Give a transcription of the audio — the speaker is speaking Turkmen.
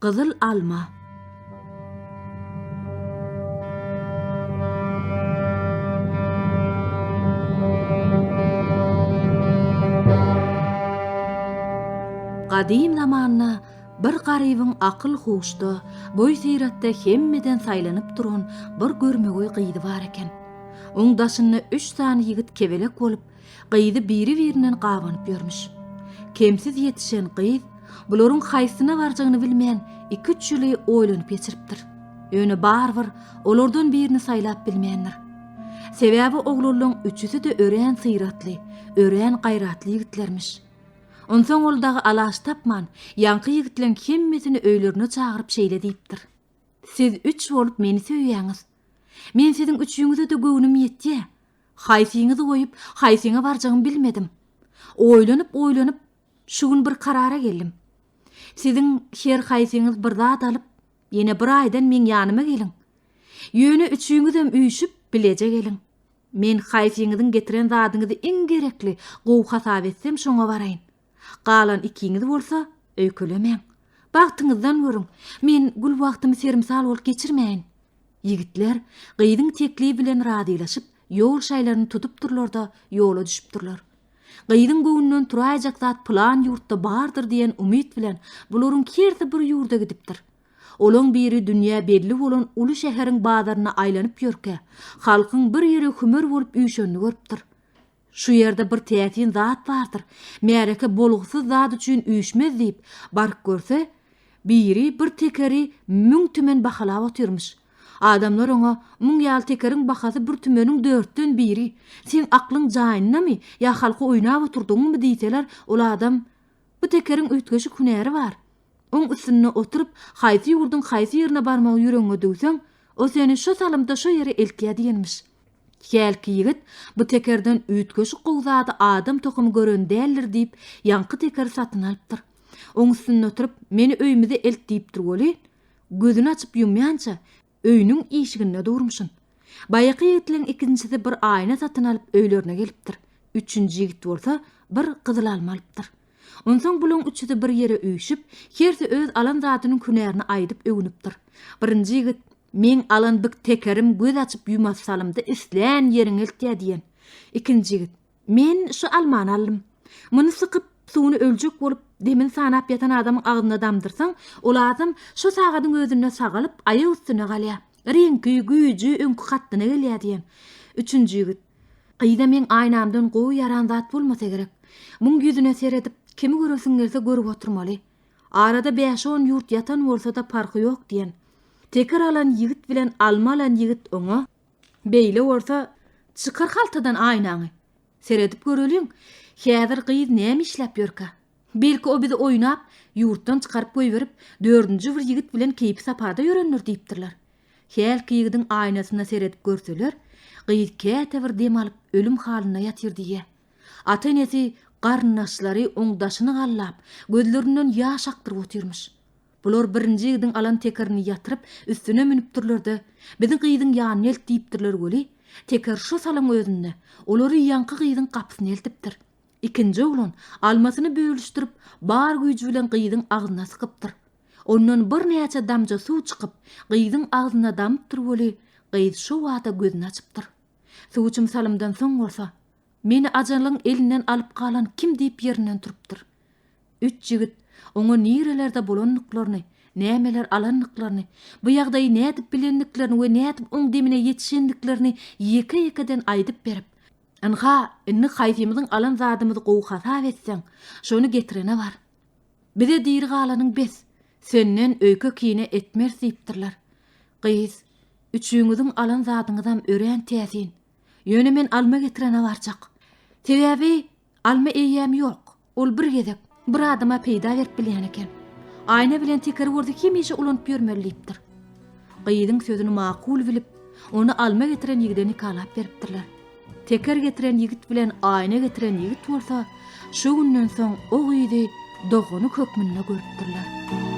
Gyzyl alma. Gadym zamanda bir garybyň akyl-huşda, boý-syratda hemmeden saýlanyp duran bir görmegeý gyzy bar eken. Oň daşynda üç sany ýigit kebelek bolup, gyzy biri-birinden gabanyp ýörmüş. Kemsiz ýetişen gyz bularyň haýsyna barjagyny bilmän iki-üç ýyly oýlanyp geçiripdir. Ýöne barybir olardan birini saýlap bilmändir. Sebäbi oglanlaň üçüsi-de örän syratly, örän gaýratly ýigitlermiş. Onsoň ol dagy alaç tapman, ýaňky ýigitleň hemmesini öýlerine çagyryp şeýle diýipdir. Siz üç bolup meni söýýäňiz. Men siziň üçüňize-de göwnüm ýetýä. Haýsyňyzy goýup, haýsyňa barjagymy bilmedim. Oýlanyp-oýlanyp, şu gün bir karara geldim. Siziň her haýsyňyz bir zat alyp, ýene bir aýdan meň ýanyma geliň. Ýöne üçüňizem üýşüp, bileje geliň. Men haýsyňyzyň getiren zadyňyzy iň gerekli, gowy hasap etsem, şoňa baraýyn. Galan ikiňiz bolsa, öýkelemäň. Bagtyňyzdan görüň. Men gül wagtymy serimsal bolup geçirmäýin. Ýigitler gyzyň teklibi bilen razylaşyp, ýol şaýlaryny tutupdyrlar-da, ýola düşüpdirler. Gyzyň göwnünden turaýjak zat pylan ýurtda bardyr diýen umyt bilen bularyň hersi bir ýurda gidipdir. Olaň biri dünýä belli bolan uly şäheriň bazaryna aýlanyp ýörkä, halkyň bir ýere hümer bolup üýşenini görüpdir. Şu ýerde bir täsin zat bardyr, märeke bolgusyz zat üçin üýşmez diýip, baryp görse, biri bir tekeri müň tümen bahalap otyrmyş. Adamlar oňa, Muň ýaly tekeriň bahasy bir tümeniň dörtden biri. Seň aklyň jaýyndamy ýa halky oýnap oturdygyňmy diýseler, ol adam, Bu tekeriň üýtgeşik hünäri bar. Oň üstünde oturyp, haýsy ýurduň haýsy ýerine barmagy ýüregiňe düwseň, o seni şo salymda şo ýere eltýär diýenmiş. Hälki ýigit bu tekerden üýtgeşik gowy zady adam tohumy gören däldir diýip, ýaňky tekeri satyn alypdyr. Oň üstünde oturyp, meni öýümize elt diýipdir welin, gözüni açyp ýumýança, öýüniň işiginde durmuşyn. Baýaky ýigitleň ikinjisi bir aýna satyn alyp öýlerine gelipdir. Üçünji ýigit bolsa bir gyzyl alma alypdyr. Onsoň bulaň üçüsi bir ýere üýşüp, hersi öz alan zadynyň hünärini aýdyp öwünipdir. Birinji ýigit, Meň alan bik tekerim göz açyp ýumas salymda islän ýeriňe eltýä diýen. Ikinji ýigit, Men şu almany aldym. Muny sykyp, suwuny öljek bolup, demini sanap ýatan adamyň agzyna damdyrsaň, ol adam şo sagadyň özünde sagalyp, aýak üstüne galýar. Reňki, güýji öňki katdyna gelýär diýen. Üçünji ýigit, Gyza meň aýnamdan gowy ýaran zat bolmasa gerek. Muň ýüzüne seredip, kimi göresiň gelse görüp oturmaly. Arada bäş-on ýurt ýatan bolsa-da parhy ýok diýen. Teker alan ýigit bilen alma alan ýigit oňa, Beýle bolsa, çykar haltadan aýnaňy. Seredip göreliň, häzir gyz näme işläp ýörkä? Belki o bizi oýnap, ýurtdan çykaryp goýberip, dördünji bir ýigit bilen keýpi-sapada ýörendir diýipdirler. Hälki ýigidiň aýnasyna seredip görseler, gyz käte bir dem alyp ölüm halynda ýatyr diýýä. Ata-enesi, garyndaşlary oň daşyny gallap, gözlerinden ýaş akdyryp otyrmyş. Bular birinji ýigidiň alan tekerini ýatyryp, üstüne münüpdirler-de, Bizi gyzyň ýanyna elt diýipdirler weli, teker şo salyň özünde, olary ýaňky gyzyň gapysyna eltipdir. Ikinji oglan almasyny bölüşdirip, bar güýji bilen gyzyň agzyna sykypdyr. Ondan birnäçe damja suw çykyp, gyzyň agzyna damypdyr weli, gyz şo bada gözüni açypdyr. Suw içim salymdan soň bolsa, Meni ajalyň elinden alyp galan kim diýip ýerinden turupdyr. Üç ýigit oňa nirelerde bolandyklaryny, nämeler alandyklaryny, bu ýagdaýy nädip bilendiklerini we nädip oň demine ýetişendiklerini ýeke-ýekeden aýdyp berip, Ynha, indi haýsymyzyň alan zadymyzy gowy hasap etseň, şony getirene bar. Bize diri galanyň bes, senden öýke-kine etmeris diýipdirler. Gyz, üçüňiziň alan zadyňyzam örän täsin. Ýöne men alma getirene barjak. Sebäbi alma eýýäm ýok. Ol bir gezek, bir adama peýda berip bilýän eken. Aýna bilen tekeri bolsa hemişe ulanyp ýörmeli diýipdir. Gyzyň sözüni makul bilip, ony alma getiren ýigide nikalap beripdirler. Teker getiren ýigit bilen aýna getiren ýigit bolsa, şu günden soň o gyzy dogany hökmünde görüpdirler.